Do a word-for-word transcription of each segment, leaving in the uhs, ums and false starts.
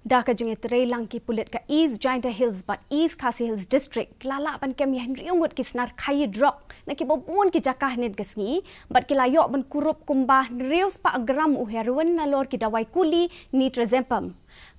Da ka jingïatreilang ki pulit ka East Jaintia Hills bad East Khasi Hills District, ki la lah ban kem ïa hynriew ngut ki snar khaïi drok na kiba bun ki jaka hynnin ka sngi, bad ki la ïoh ban kurup kumba hynriew spah gram u heroin nalor ki dawai kuli nitrazepam.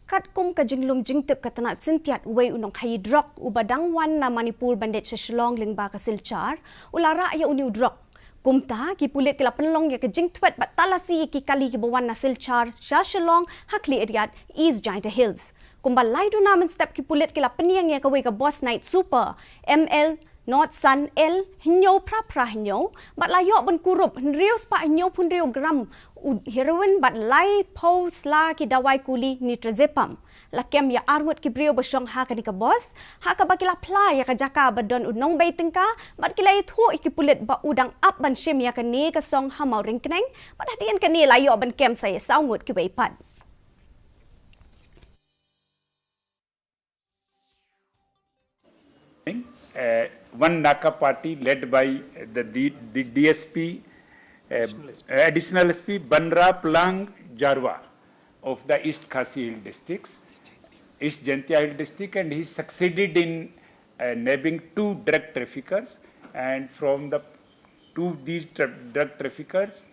Katkum ka jinglum jingtip ka tnat syntiat, uwei u nongkhaïi drok uba dang wan na Manipur ban leit sha Shillong lyngba ka Silchar, u la rah ïa une u drok. Kumta, ki pulit ki la pynlong ïa ka jingthwet bad talasi ïa ki kali kiba wan na Silchar sha Shillong ha khlieh riat East Jaintia Hills. Kumba lai duna mynstep ki pulit ki la pynïeng ïa kawei ka bos Night Super M L North Sun L hynñiew phra phra hynñiew, bad la ïoh ban kurup hynriew spah hynñiew phew hynriew gram u heroin bad lai phew sla ki dawai kuli nitrazepam. La kem ïa arngut ki briew ba shong ha kane ka bos, ha kaba ki la phla ïa ka jaka ba don u nongbei tyngka, bad ki la ïathuh ïa ki pulit ba u dang ap ban shim ïa kane ka song ha Mawryngkneng, bad hadien kane la ïoh ban kem sa ïa saw ngut kiwei pat. Uh, one Naka party led by the, the, the D S P, uh, Additional S P Banrap Lang Jarwa of the East Khasi Hill Districts, East Jaintia Hill District, and he succeeded in uh, nabbing two drug traffickers, and from the to these tra- drug traffickers,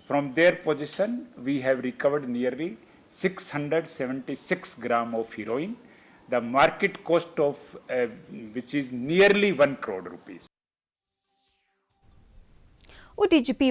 from their possession, we have recovered nearly six hundred seventy-six gram of heroin, the market cost of uh, which is nearly one crore rupees. U D G P